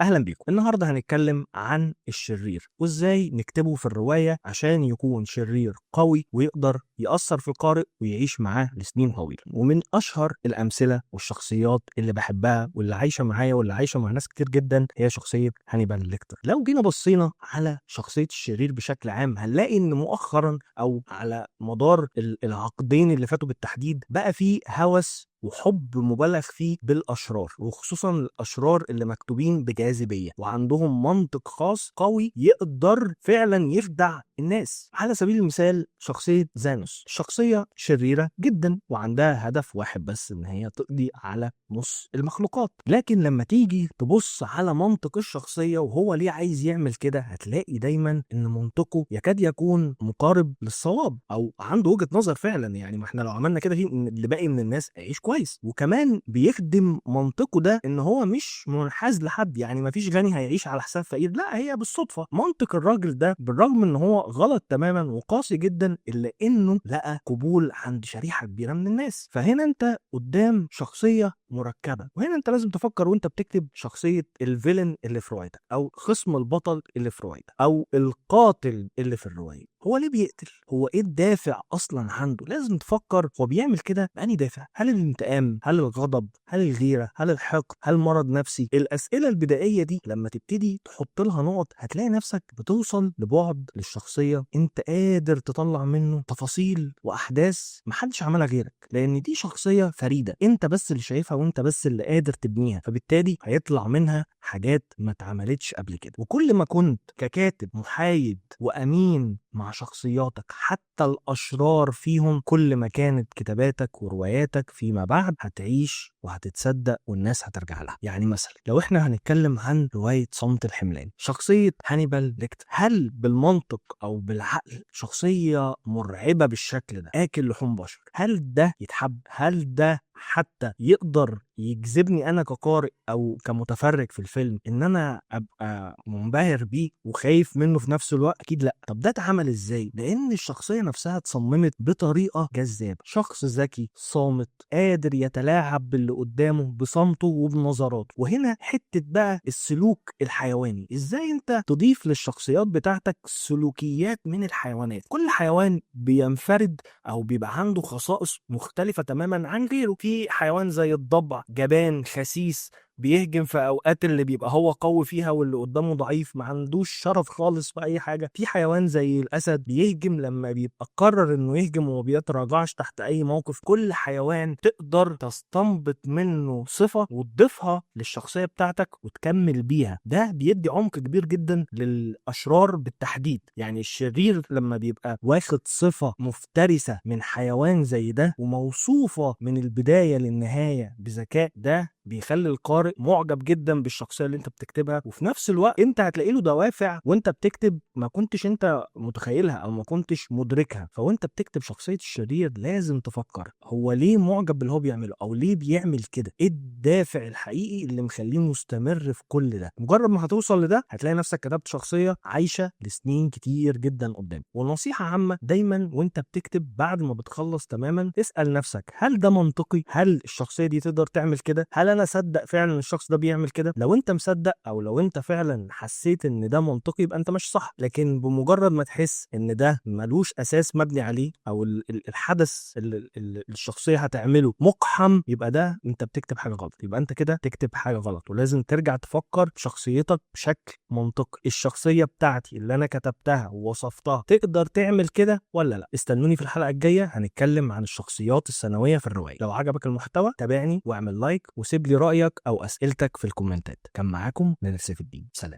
اهلا بيكم. النهارده هنتكلم عن الشرير وازاي نكتبه في الرواية عشان يكون شرير قوي ويقدر يأثر في القارئ ويعيش معاه لسنين طويلة. ومن اشهر الامثلة والشخصيات اللي بحبها واللي عايشه معايا واللي عايشه مع ناس كتير جدا هي شخصية هانيبال ليكتر. لو جينا بصينا على شخصية الشرير بشكل عام هنلاقي ان مؤخرا او على مدار العقدين اللي فاتوا بالتحديد بقى في هوس وحب مبالغ فيه بالاشرار، وخصوصا الاشرار اللي مكتوبين بجاذبيه وعندهم منطق خاص قوي يقدر فعلا يخدع الناس. على سبيل المثال شخصية زانوس، شخصية شريرة جدا وعندها هدف واحد بس، ان هي تقضي على نص المخلوقات. لكن لما تيجي تبص على منطق الشخصية وهو ليه عايز يعمل كده، هتلاقي دايما ان منطقة يكاد يكون مقارب للصواب او عنده وجهه نظر فعلا. يعني ما احنا لو عملنا كده في اللي باقي من الناس هيعيش كويس. وكمان بيخدم منطقة ده ان هو مش منحاز لحد، يعني ما فيش غني هيعيش على حساب فقير، لا هي بالصدفة. منطق الراجل ده بالرغم ان هو غلط تماما وقاسي جدا الا انه لقى قبول عند شريحة كبيرة من الناس. فهنا انت قدام شخصية مركبة، وهنا انت لازم تفكر وانت بتكتب شخصية ال villain اللي في روايتك او خصم البطل اللي في روايتك او القاتل اللي في الرواية. هو ليه بيقتل؟ هو ايه الدافع اصلا عنده؟ لازم تفكر هو بيعمل كده بأني دافع؟ هل الانتقام؟ هل الغضب؟ هل الغيرة؟ هل الحقد؟ هل مرض نفسي؟ الاسئلة البدائية دي لما تبتدي تحط لها نقط هتلاقي نفسك بتوصل لبعد للشخصية انت قادر تطلع منه تفاصيل واحداث محدش عملها غيرك، لان دي شخصية فريدة انت بس اللي شايفها وانت بس اللي قادر تبنيها، فبالتالي هيطلع منها حاجات ما اتعملتش قبل كده. وكل ما كنت ككاتب محايد وامين مع شخصياتك حتى الاشرار فيهم، كل ما كانت كتاباتك ورواياتك فيما بعد هتعيش وهتتصدق والناس هترجع لها. يعني مثلا لو احنا هنتكلم عن رواية صمت الحملان، شخصية هانيبال ليكتر، هل بالمنطق او بالعقل شخصية مرعبة بالشكل ده اكل لحوم بشر، هل ده يتحب؟ هل ده حتى يقدر يجذبني انا كقارئ او كمتفرج في الفيلم ان انا ابقى منبهر بيه وخايف منه في نفس الوقت؟ اكيد لا. طب ده اتعمل ازاي؟ لان الشخصية نفسها اتصممت بطريقة جذابة، شخص ذكي صامت قادر يتلاعب باللي قدامه بصمته وبنظراته. وهنا حتة بقى السلوك الحيواني، ازاي انت تضيف للشخصيات بتاعتك سلوكيات من الحيوانات. كل حيوان بينفرد او بيبقى عنده خصائص مختلفة تماما عن غيره. في حيوان زي الضبع جبان خسيس بيهجم في اوقات اللي بيبقى هو قوي فيها واللي قدامه ضعيف، ما عندوش شرف خالص في اي حاجة. في حيوان زي الاسد بيهجم لما بيبقى قرر انه يهجم وما بيتراجعش تحت اي موقف. كل حيوان تقدر تستنبط منه صفة وتضيفها للشخصية بتاعتك وتكمل بيها. ده بيدي عمق كبير جدا للاشرار بالتحديد. يعني الشرير لما بيبقى واخد صفة مفترسة من حيوان زي ده وموصوفه من البداية للنهاية بذكاء، ده بيخلي القارئ معجب جدا بالشخصية اللي انت بتكتبها، وفي نفس الوقت انت هتلاقي له دوافع وانت بتكتب ما كنتش انت متخيلها او ما كنتش مدركها. فوانت بتكتب شخصية الشرير لازم تفكر هو ليه معجب باللي هو بيعمله او ليه بيعمل كده، ايه الدافع الحقيقي اللي مخليه مستمر في كل ده. مجرد ما هتوصل لده هتلاقي نفسك كتبت شخصية عايشه لسنين كتير جدا قدام. ونصيحة عامة دايما وانت بتكتب بعد ما بتخلص تماما اسال نفسك هل ده منطقي؟ هل الشخصية دي تقدر تعمل كده؟ هل انا اصدق فعلا الشخص ده بيعمل كده؟ لو انت مصدق او لو انت فعلا حسيت ان ده منطقي يبقى انت ماشي صح. لكن بمجرد ما تحس ان ده ملوش اساس مبني عليه او الحدث اللي الشخصية هتعمله مقحم، يبقى ده انت بتكتب حاجة غلط، يبقى انت كده تكتب حاجة غلط. ولازم ترجع تفكر في شخصيتك بشكل منطقي. الشخصية بتاعتي اللي انا كتبتها ووصفتها تقدر تعمل كده ولا لا؟ استنوني في الحلقة الجاية هنتكلم عن الشخصيات الثانوية في الرواية. لو عجبك المحتوى تابعني واعمل like وسيب لي رايك او اسئلتك في الكومنتات. كان معاكم نادر سيف الدين، سلام.